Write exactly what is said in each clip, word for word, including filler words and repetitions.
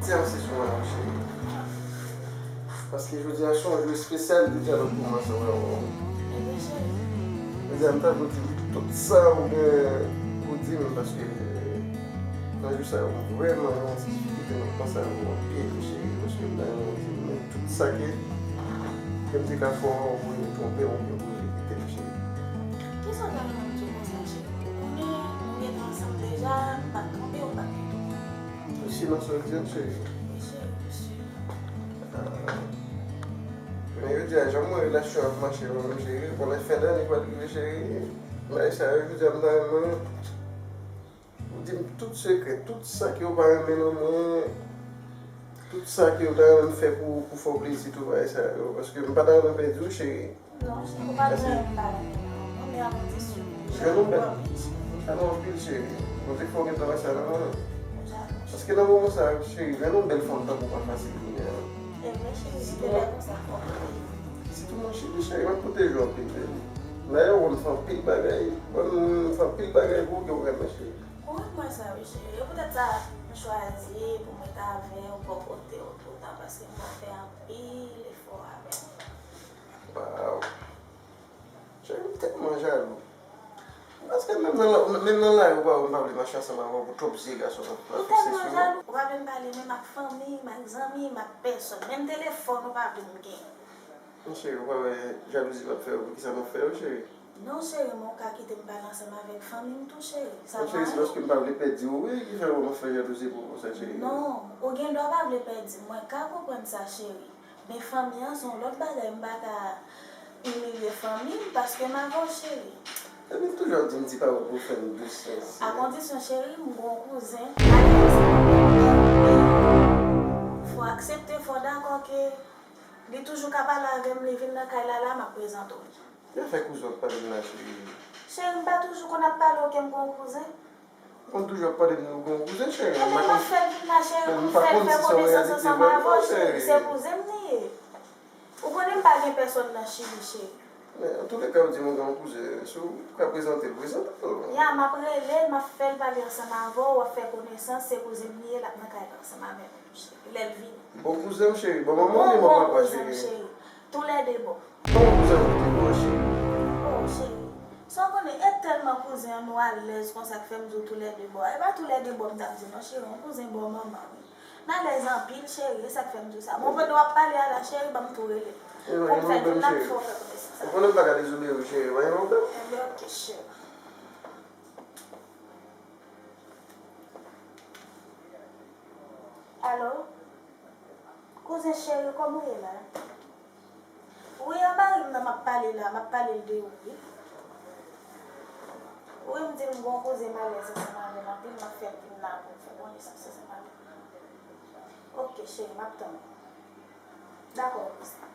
Sèm se sou mwen, cheri. Paske jodi a se yon jou espesyal, jodi a lòt pou mwen, sa wè. Jodi a m ta vle di tout sa ou gen pou di m, paske nan jou sa yo, m vrèman gen yon ti difikilte nan panse avè w anpil, cheri, paske m ta renmen di m tout sa ke, ke m te ka fè w, pou yo twonpe w oubyen pou yo evite m, cheri. Kisa w ta renmen m di w konsa, cheri? Ou konnen, nou gentan ansanm deja, m pa t twonpe w, m pa t evite w. Silans ou di m, cheri. Wi, cheri, wi, cheri. Ah. Men yo di a, jan m wè relasyon ap mache yo menm, cheri, konnen fen dane pral rive, cheri. Bagay sa yo, jodi a m ta renmen ou di m tout sekrè, tout sa ke w pa renmen nan mwen, tout sa ke w ta renmen m fè pou, pou fè w plezi, tout bagay sa yo, paske m pa ta renmen pèdi w, cheri. Non, cheri, ou pa bezwen pa renmen m, non, men a kondisyon. Jwenn yon bèl. Sa nou anpil, cheri. Bondye fè w gen travay sa nan mwen. Paske nan moman sa, cheri, jwenn yon bèl fanm tankou w pa fasil kounye a. E vre, cheri, si te lè konsa, fò. Sitou mwen, cheri, cheri, mwen pwoteje w anpil, cheri. Dayè, ou konn fè anpil bagay. Ou konn fè anpil bagay pou ou ke ou renmen, cheri. Ou renmen mwen sa, wi, cheri. E poutèt sa, m chwazi pou mwen ta avè w, bò kote w toutan, paske m ap fè anpil efò avè w. Waw. Cheri, m tèlman jalou. Paske menm nan la, menm nan lari, ou pa wè m pa vle mache ansanm avè w pou twòp zye gason ap, ap fikse sou ou. Ou tèlman jalou. Ou pa vle m pale menm ak fanmi m, ak zanmi m, ak pèsòn. Menm telefòn, ou pa vle m genyen. Men cheri, ou pa wè jalouzi p ap fè yo, poukisa m ap fè yo, cheri? Non, cheri, men ou ka kite m pale ansanm avèk fanmi m tou, cheri. Sa pa anyen. Men cheri, se paske m pa vle pèdi w, wi, ki fè m ap fè jalouzi pou ou konsa, cheri. Non, ou gen dwa pa vle pèdi m, mwen ka konprann sa, cheri. Men fanmi an se yon lòt bagay, m pa ka imilye fanmi m paske m avè w, cheri. Epi m toujou ap di m ti pawòl pou fè m dous, sensi. A kondisyon, cheri, m gon kouzen, malerezman, fò aksepte, fò dakò ke li toujou ka pale avè m, li vin nan kay la, la, m ap prezante w li. Ki afè kouzen w ap pale m la, cheri? Cheri, m pa toujou konn ap pale w ke m gon kouzen? Ou konn toujou ap pale m de yon kouzen, cheri. Ebyen, m ap fè l vin la, cheri, pou m fè l fè konesans ansanm avè w, cheri. Se kouzen m li ye. Ou konnen m pa gen pèsòn nan Chili, cheri. Men, antouleka, ou di m ou gen yon kouzen. Si w ka prezante l, prezante l. Ya, m ap rele l, m ap fè l pale ansanm avè w, w ap fè konesans, se kouzen m li ye, l ap nan kay la ansanm avè m, cheri, lè l vini. Bon kouzen m, cheri. Bon manman w li, bon papa, cheri. Bon kouzen m, cheri. Toulède bò. Bon kouzen m, toulède bò, cheri. Oh, cheri. Sa w konnen, e tèlman kouzen an nou alèz konsa k fè m di w toulède bò. E pa toulède bò m t ap di w non, cheri, yon kouzen bò manman, wi. N alèz anpil, cheri, e sa k fè m di w sa. Bon, pandan w ap pale a la, cheri, ban m tou rele. Pou m fè l vin la, m fè w fè konesans avè l. Ou konnen m pa ka dezole w, cheri, pa gen pwoblèm. Ebyen, oke, cheri. Alo? Kouzen cheri, kòman w ye la? Wi, a mari m nan m ap pale la, m ap pale l de ou, wi. Wi, m di l m gon koze m alèz ansanm avè l anpil, m ap fè l vin la pou m fè konesans ansanm avè l. Oke, cheri, m ap tann ou. Dakò, kouzen.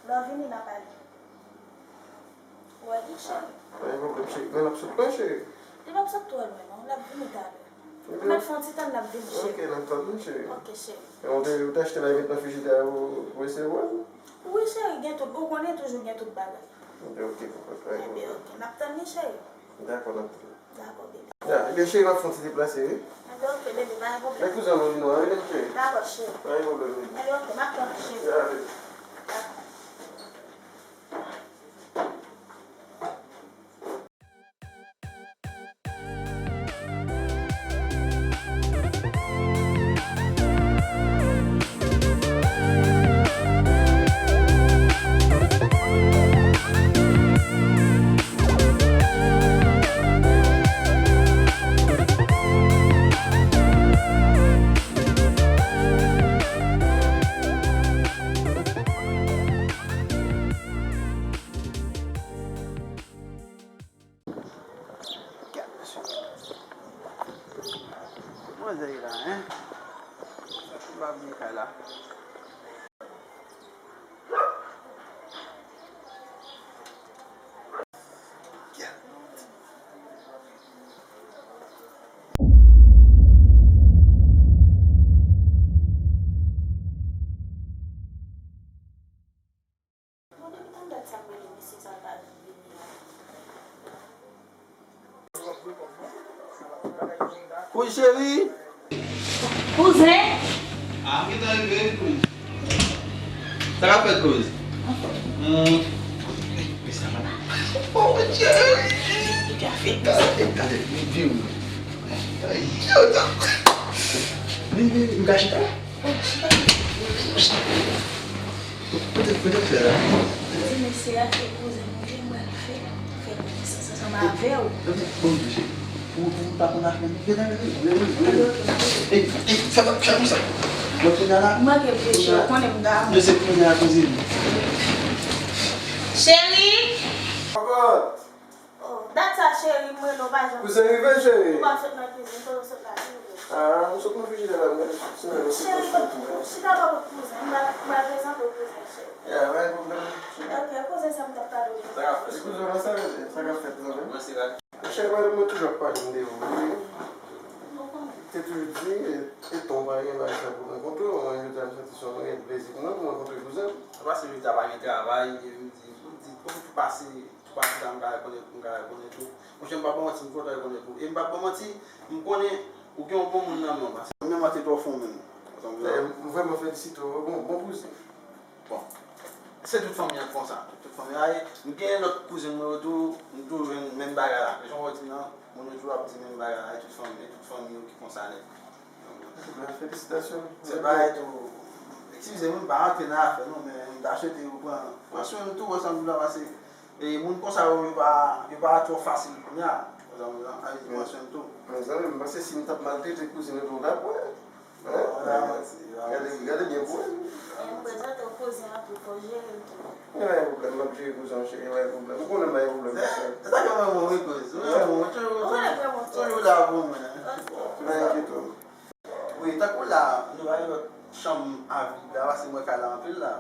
Lè w vini, n a pale. Ou wè li, cheri? Pa gen pwoblèm, cheri. Men l ap sot lwen, cheri. Li p ap sot twò lwen, non. L ap vini talè. Ou mèt fè yon ti tann, l ap vini, cheri. Ok, n ap tann ou, cheri. Ok, cheri. E ou te, ou te achte la, met nan frijidè a pou, pou resevwa l? Wi, cheri, gen tout. Ou konnen toujou gen tout bagay. Ebyen, ok, papa, pa gen pwoblèm. Ebyen, ok. N ap tann li, cheri. Dakò, n ap tann. Dakò, bebe. Ya, ebyen, cheri, m ap fè yon ti deplase, wi. Ebyen, ok, bebe, pa gen pwoblèm. Men kouzen nou vin wè, wi, cheri. Dakò, cheri. Pa gen pwoblèm, bebe. Ebyen, ok, m ap tann ou, cheri. Ya, bebe. Dakò. Gad mesye. Kot manzè ye la, en? Li pa vini kay la. Gad. Bon, depi tann dat sa m rele mesye sa pa vin vini an. Kouzen cheri. Kouzen cheri. Kouzen. Ah, m gentan rive wi, kouz. Sa k ap fèt, kouz? Hmm. Mezanmi. Oh, Bondye! Gade, gade, vin, vin. Ay, Dye, sa. Vin, vin, vin, m ka chita? Kote, kote fè la? Ti mesye a se kouzen mwen, mwen fè, fè konesans ansanm avè w. Bon, bon, bon, bon, bon, pa konn afè m. Vin, vin, vin, vin, vin, vin. Ey, ey, sa va, fè konsa. Mwen kounye a la. Mwen ke vle cheri, konnen m damou. Mesye kounye a kouzin. Cheri! Papa! Oh, dat sa cheri, m rele w pa janm. Kouzen rive, cheri. Ou pa sot nan kizin, kote w sot la, ki rive? Ah, m sot nan frijidè la, mwen. Cheri, chita bò kot kouzen, m ba, m ba prezante w kouzen, cheri. Ya, pa gen pwoblèm. Ok, kouzen sa m t ap pale w de. Sa k ap fèt? Se kouzen w nan sa, sa k ap fèt, zanmi? Mwen se la. Cheri, madanm mwen toujou ap pale m de ou, wi. Te toujou di, e, e ton pa gen bagay sa pou rankontre w, mwen jodi a m santi se yon reyèl plezi pou mwen pou m rankontre kouzen m. Pase jodi a pa gen travay, e m di, m di, kòm tou pase, tou pase la, m ka rekonèt, m ka rekonèt ou. Monchè, m pa ba w manti, m kontan rekonèt ou. E m pa ba w manti, m konnen ou gen yon bon moun nan men w, paske menm an te twò fon menm. Konprann? E, m vrèman felisite w, bon, bon kouzen. Bon, se tout fanmi an k konsa. Tout fanmi an, e, m gen lòt kouzen mwen yo tou, m tou jwenn menm bagay la. Jan w di nan, moun yo toujou ap di menm bagay la, e tout fanmi, e tout fanmi yo ki konsa nèt. Felisitasyon. Se bagay tou, eskize m, m pa rantre nan afè nou, men m ta swete yo pran, pran swen nou tou, ansanm la, paske, e, moun konsa yo, yo pa, yo pa twò fasil kounye a. Ansanm la, pran swen nou tou. Mezanmi, m panse si m t ap maltrete kouzin ou tou, w t ap wè. Hein? Gade, gade byen pou wè. E m prezante w kouzen an tou, fò w jere l tou. Gen pa gen pwoblèm, m ap jere kouzen an, cheri, pa gen pwoblèm. Ou konnen m pa gen pwoblèm pou sa. Se sa k fè mwen wi, kouz. Ou renmen mwen, toujou, toujou la pou mwen. Pa enkyete w. Wi, tankou la, nou pa gen lòt chanm a vid la, paske mwen kay la anpil la.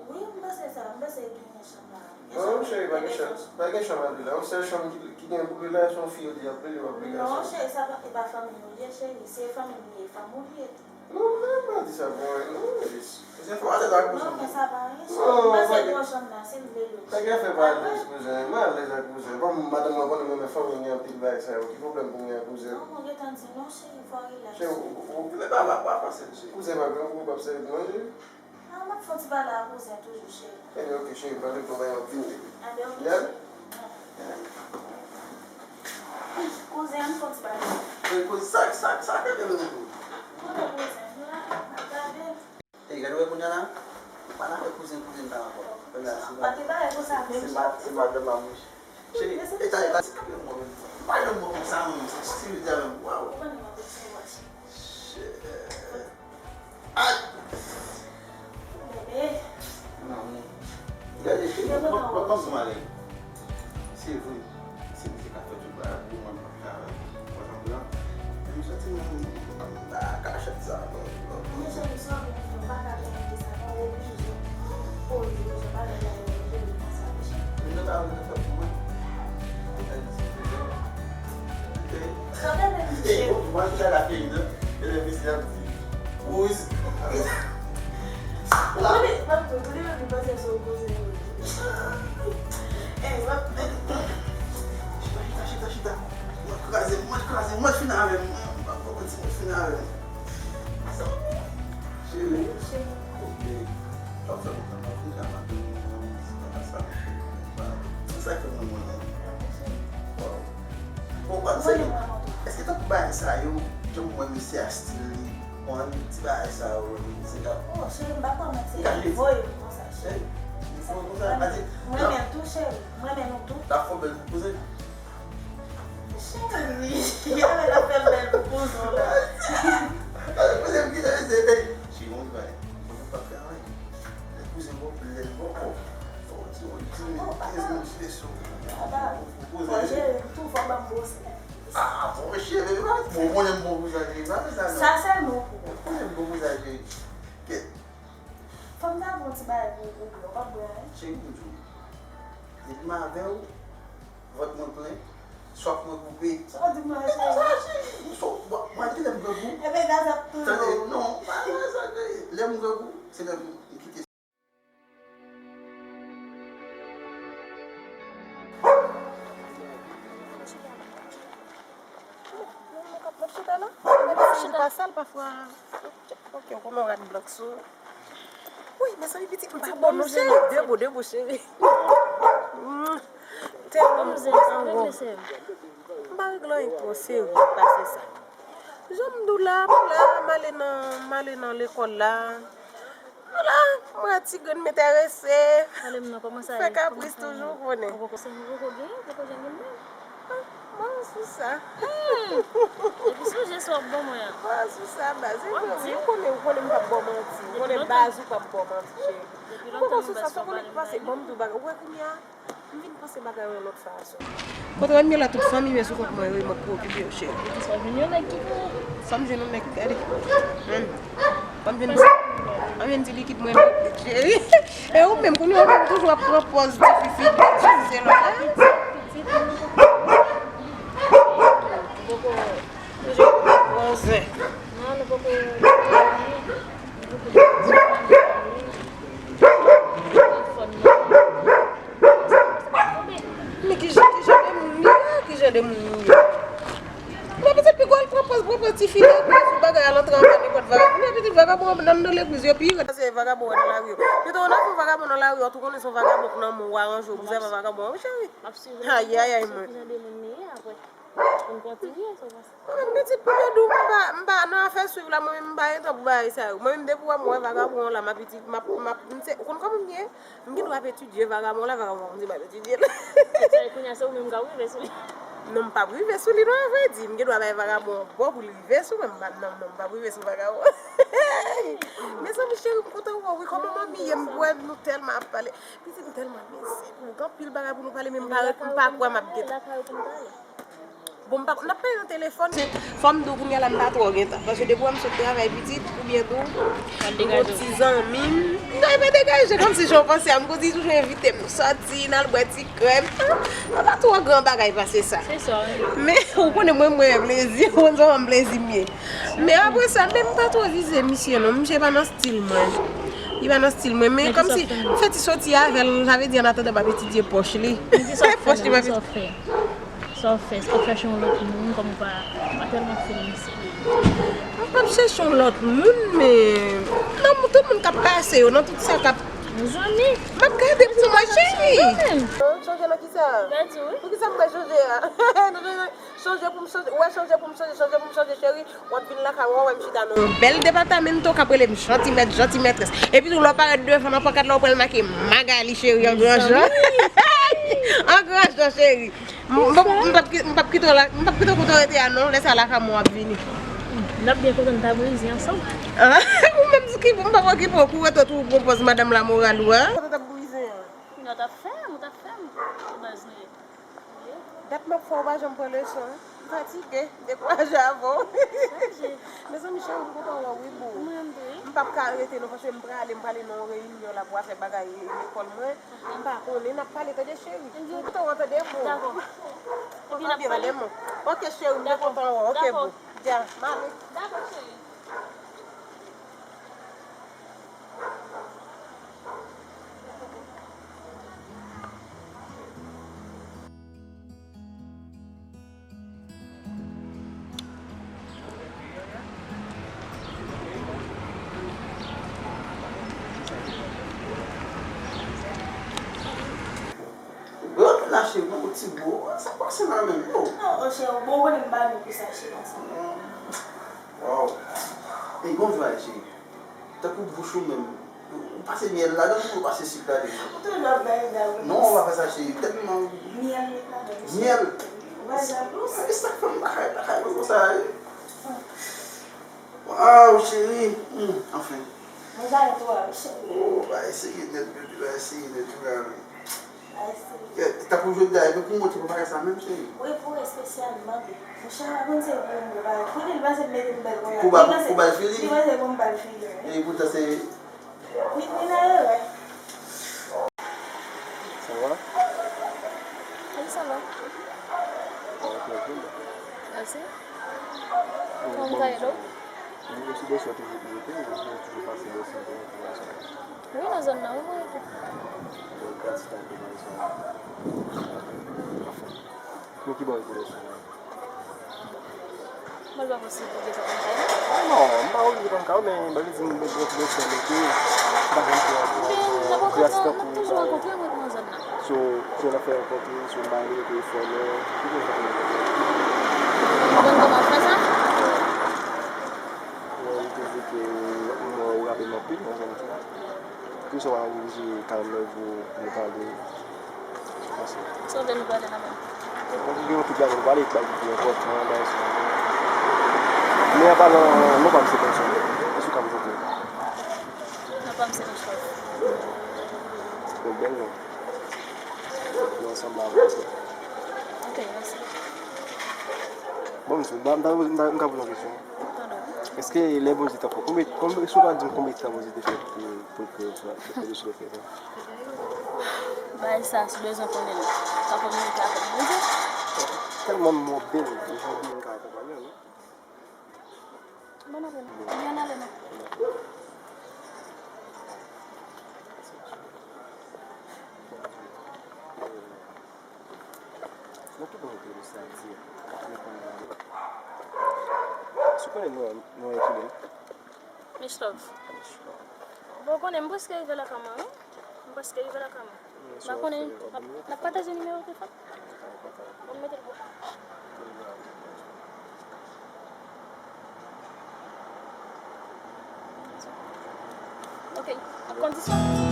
Wi, m panse sa, m panse genyen chanm la. Non, cheri, pa gen chanm, pa gen chanm a vid la. Yon sèl chanm ki, ki gen pou vid la, se yon fi yo di anpil, yo ap pligasyon. Non, cheri, sa pa, e pa fanmi w li ye, cheri. Se fanmi m li ye, fanm ou li ye tou. Non, men pa di sa pou mwen, non, Elis. Se fwa se ta kouzen. Non, men sa pa anyen, cheri. M panse gwo chanm nan, si l vle l. Sa gen fè pa alèz, kouzen. Mwen alèz ak kouzen. Bon, madanm mwen konnen mwen men fanmi gen anpil bagay sa yo. Ki pwoblèm pou mwen ak kouzen? Non, mwen gentan di non, cheri, fò w rilaks. Cheri, ou, ou, ou, men pa, pa, pa fòse, cheri. Kouzen pa gen yon gwo pap sèvi manje. Ah, m ap fè yon ti pale ak kouzen toujou, cheri. Ebyen, oke, cheri, m pral reponn w, m ap vini. Ebyen, oke, cheri. Kouzen, ann fè yon ti pale. Ey, kouzen, sa, sa, sa kenbe menm tou? Kote kouzen? M la, m ap gade. Ey, gade wè kounye a la. Ou pa nan fè kouzen, kouzen ta ankò. Kounye a, se pa, pa te pale konsa menm. Se pa, se pa de ma mouche. Cheri, eta, eta, ti kanpe mwen menm. Pa janm mwen konsa menm, se sa ki vle di a menm. Waw. Ou konnen mwen konsa, cheri. Shit. Ay! Bebe. Maman. Gade, cheri, mwen, mwen, mwen, mwen, mwen, se vre. Se misye k ap fè tout bagay pou mwen, mwen travay. Ou konprann? Men m santi m, m pa kachèt sa, bon, bon. Men cheri, sa w gen pou fè, w pa ka pèmèt sa, non, w oblije. Poze w, jan bagay la ye, w jere konsa, wi, cheri. Men nou ta vle fè pou mwen. Ou ta di se vre. Ok. Sa w te vle di, cheri? Bon, mwen, sa la fini, non? E lè misye ap di, Wouz. Ou konnen, m ap tou, ou konnen m ap panse sou koze yo. Ey, w ap, chita, chita, chita, chita. Mwen kraze, mwen kraze, mwen fin avè m. Mwen pa pran ti mwen fin avè m. Cheri. Cheri. Ok. W ap fè m kontan, w ap fin avè m. Se pa sa, cheri. Se sa k fè mwen renmen w. Waw. Ou konn se, èske tankou bagay sa yo, jan mwen wè misye a stil li, konn ti bagay sa yo, se ka. Oh, cheri, m pa pran manti, nivo yo konsa, cheri. Nivo yo konsa, pa di. M renmen l tou, cheri. M renmen nou tou. L ap fè yon bèl bout kouzen. Cheri, avè l ap fè bèl bout kouzen la. Kouzen m kite misye, ey. Cheri, yon bagay. Mwen pa fè anyen. Lè kouzen mwen, lè l bò kò. Fò w di yon kenz minit, kenz minit, lè sou. Kouzen. Fò jere m tou, fò ban m gwo sèl. Ah, bon, cheri, pa bon, mwen menm bon pou sa, cheri, pa fè sa, non. Sa sèlman pou ou. Mwen menm bon pou sa, cheri. Kèt. Fò m ta bon ti bagay pou ou, pou bwè, w p ap bwè anyen. Cheri, m di w. Depi m avè w, vant mwen plen, swaf mwen koupe. Sa w di m la, cheri? Sa, cheri, m so, mwen, mwen, lè m grangou. Ebyen, gaz ap touye w. Tande, non, pa, pa sa, cheri. Lè m grangou, se lè m kite. Mwen chita la. Mwen chita sal pafwa. Ok, ou konnen w rat blank sou. Wi, mezanmi, pitit, m pa bon non, cheri. De mo, de mo, cheri. Mm. Tèlman m kontan, bon. M pa regle anyen twò serye pase sa. Jan m di w la, m la, m ale nan, m ale nan lekòl la. M la, m wè ti grenn m enterese. Fè kapris toujou, ou konnen. Ou poko genyen, ou poko janm gen menm. Mwen sou sa. Hmm. Epi sonje sa w ap ban mwen an. Mwen sou sa, baz. Wi, mwen, ou konnen, ou konnen m p ap ba w manti. Ou konnen baz ou p ap ba w manti, cheri. Mwen poko sou sa, sa w konnen ki pase. Ban m di w bagay. Ou wè kounye a, m vin panse bagay yon lòt fason. Kontrè m ye la, tout fanmi m ye sou kont mwen, wi, mwen k preokipe yo, cheri. Epi sa w jwenn yon nèg ki pou. Sa m jwenn yon nèg, gade. Hmm. Ban m jwenn, ban m jwenn ti likid mwen, cheri. E ou menm, kounye a ou menm toujou ap pran pòz ti fifi, bèl sou se lòt la. Toujou ap pran pòz. Men ki jan, ki jan de moun li ye, ki jan de moun li ye. Men pitit, pi gwo l pran pòz, pran pòz ti fi legliz, sou bagay al antre anba nenpòt vagabon. Men pitit, vagabon anndan legliz yo pi rèd pase vagabon nan lari yo. Pito w nan fè yon vagabon nan lari yo, tou konnen se yon vagabon k nan men w, w aranje w pou sèvi vagabon an, wi, cheri. Ayayay, mwen. Pou n kontinye, sa w panse? Mwen menm, pitit, pou yo di w, m pa, m pa nan afè swiv la, mwen menm, m pa gen tan pou bagay sa yo. Mwen menm, depi w wè m wè vagabon an la, m ap iti-, m ap, m ap, m se, ou konn kòman m ye? M gen dwa ap etidye vagabon la, vagabon an di m ap etidye l. Sa e kounye a, se ou menm k ap rive sou li. Non, m p ap rive sou li, non, avrèdi. M gen dwa bay vagabon an bò pou l rive sou mwen, m pa, non, non, m p ap rive sou vagabon. Mezanmi, cheri, m kontan wè w, wi, kòman manmi ye? M wè nou tèlman ap pale. Pitit, m tèlman mizè pou w. Gen anpil bagay pou nou pale, men m pa, m pa kwè m ap gen tan. Bon, m pa, n ap pale nan telefòn. Fò m di w kounye a la, m pa twò gen tan. Paske depi w wè m sot travay pitit, oubyen tou, m gon ti zanmi m. Non, e pa degaje, kòmsi jan w panse a. M gon ti toujou envite m sòti, n al bwè ti krèm. An pa twò gran bagay pase sa. Men, ou konnen mwen, mwen renmen plezi, ou konn sa m plezi m ye. Men apre sa, men m pa twò vize misye non, misye pa nan stil mwen. Li pa nan stil mwen, men kòmsi m fè ti sòti avè l, sa vle di an atandan m ap etidye pòch li. Pòch li m ap etidye. Sa w fè? Sa w fè? Èske w ap chèche yon lòt moun, kòm ou pa, ou pa tèlman fè misye? M p ap chèche yon lòt moun, men nan tout moun k ap pase yo, nan tout sa k ap. Mezanmi. M ap gade pou mwen, cheri. Non, chanje nan kisa? Poukisa m pral chanje a? Chanje pou m chanje, w wè, chanje pou m chanje, chanje pou m chanje, cheri. W ap vin lakay mwen, w ap wè m chita nan yon bèl depatamento k ap rele m janti mèt, janti mètrès. Epi tou, lè w parèt devan nan pankart la, w pral make Magali, cheri, an gran jan. An gran jan, cheri. M, m, m p ap ki-, m p ap kite w la, m p ap kite w kote w rete a, non. Lè sa lakay mwen w ap vini. N ap byen kontan n ta brize ansanm. Ou menm ki, m p ap okipe w, kou rete w tou pran pòz madanm lamoral ou a. Kote w t ap brize an? Kounya w t ap fè m, ou t ap fè m. Baz mwen. Dat m ap fè w pa janm pran leson. M fatige, m dekouraje avè w. Mezanmi cheri, m kontan wè w wi boo. M p ap ka rete non, paske m prale, m prale nan yon reyinyon la pou afè bagay lekòl mwen. M pa konnen, n ap pale tande cheri. M kontan wè w tande boo. Dakò. Kontan byen tande boo. Ok cheri, m byen kontan wè w. Ok boo. Dja, m ale. Dakò cheri. Bro, la cheri, bon ti bro, sa k pase la menm, bro? Non, monchè, bon, ou konnen m pa vin pou sa, cheri, ansanm. Waw. Ey, bonjou, cheri. Tankou bouch ou menm. Ou pase myèl ladan, ou pase sik ladan. Ou toujou ap bay vag. Non, ou pa fè sa, cheri. Tèlman. Myèl met ladan. Myèl. Ou pa jalou. E sa k fè m pa kay, pa kay konsa, e? Waw, cheri. Hmm, anfen. Mwen jalou tou, wi, cheri. Oh, bagay serye nèt, baby, bagay serye nèt, wi, la, wi. Bagay serye. E, tankou jodi a, epi pou montre pou bagay sa menm, cheri. Wi, pou espesyalman, baby. Monchè, ou konn se pou m ba l. Pou li, li panse m mete m ba l konsa. Pou ba, pou ba l fili? Li panse pou m ba l fili, wi. E poutan se Li, li nan erè. Ça va? Wi, ça va. Ça va très bien. Mèsi. Kòman w ka ede w? Mwen sou dosye toujou pou rete, mwen toujou pase dosye pou rete. Wi, nan zòn nan, wi, mwen rete. Bon, kantite de bagay sa. Anfen, nou ki bò rete dosye la? Sa pa posib pou gentan konn kay la? Non, m pa oblije konn kay ou, men m pa vle di m bezwen, bezwen fè lete. M pa janm fè yon, yon, yon klas tankou sa. Toujou rankontre mwen nan zòn nan. So, si w nan fè rankontre, si w ba yo telefòn ou, ki bezwen fè? Ou konn kòman fè sa? Mwen, m te di ke mwen, ou raple m anpil nan zòn sa. Pou sa, w pa oblije kalme w pou nou pale. Sa w vle nou pale la menm? Donk, gen yon tout bagay nou pale, bagay ki pi enpòtan, bagay sa. Men apa non, non pa m se pèsòn. Èske w ka m kote? Non pa m se Michel. Yon bèl non. Nou ansanm la avan sa. Ok, mèsi. Bon, m di, m ta, m ta, m ta, m ka poze yon kesyon. Èske lè Bondye te fè, konbyen, konbyen, si w ka di m konbyen tan Bondye te fè pou, pou l kreye sou, pou l kreye sou tè sa? Bagay sa, si w bezwen konnen l, w ka kominike avèk Bondye. Tèlman m mobèl, e jan Bondye ka akonpanye w, non? Bon apre non. Li ann ale non. Nan ki bon kote nou sa di, nou konn nan. Si w konnen non, non ekri l. Miss Love. Bon, w konnen, m prèske rive lakay mwen, wi. M prèske rive lakay mwen. M pa konnen, n ap, n ap pataje nimewo telefòn? Bon, m mete l pou ou. Ok, ak kondisyon.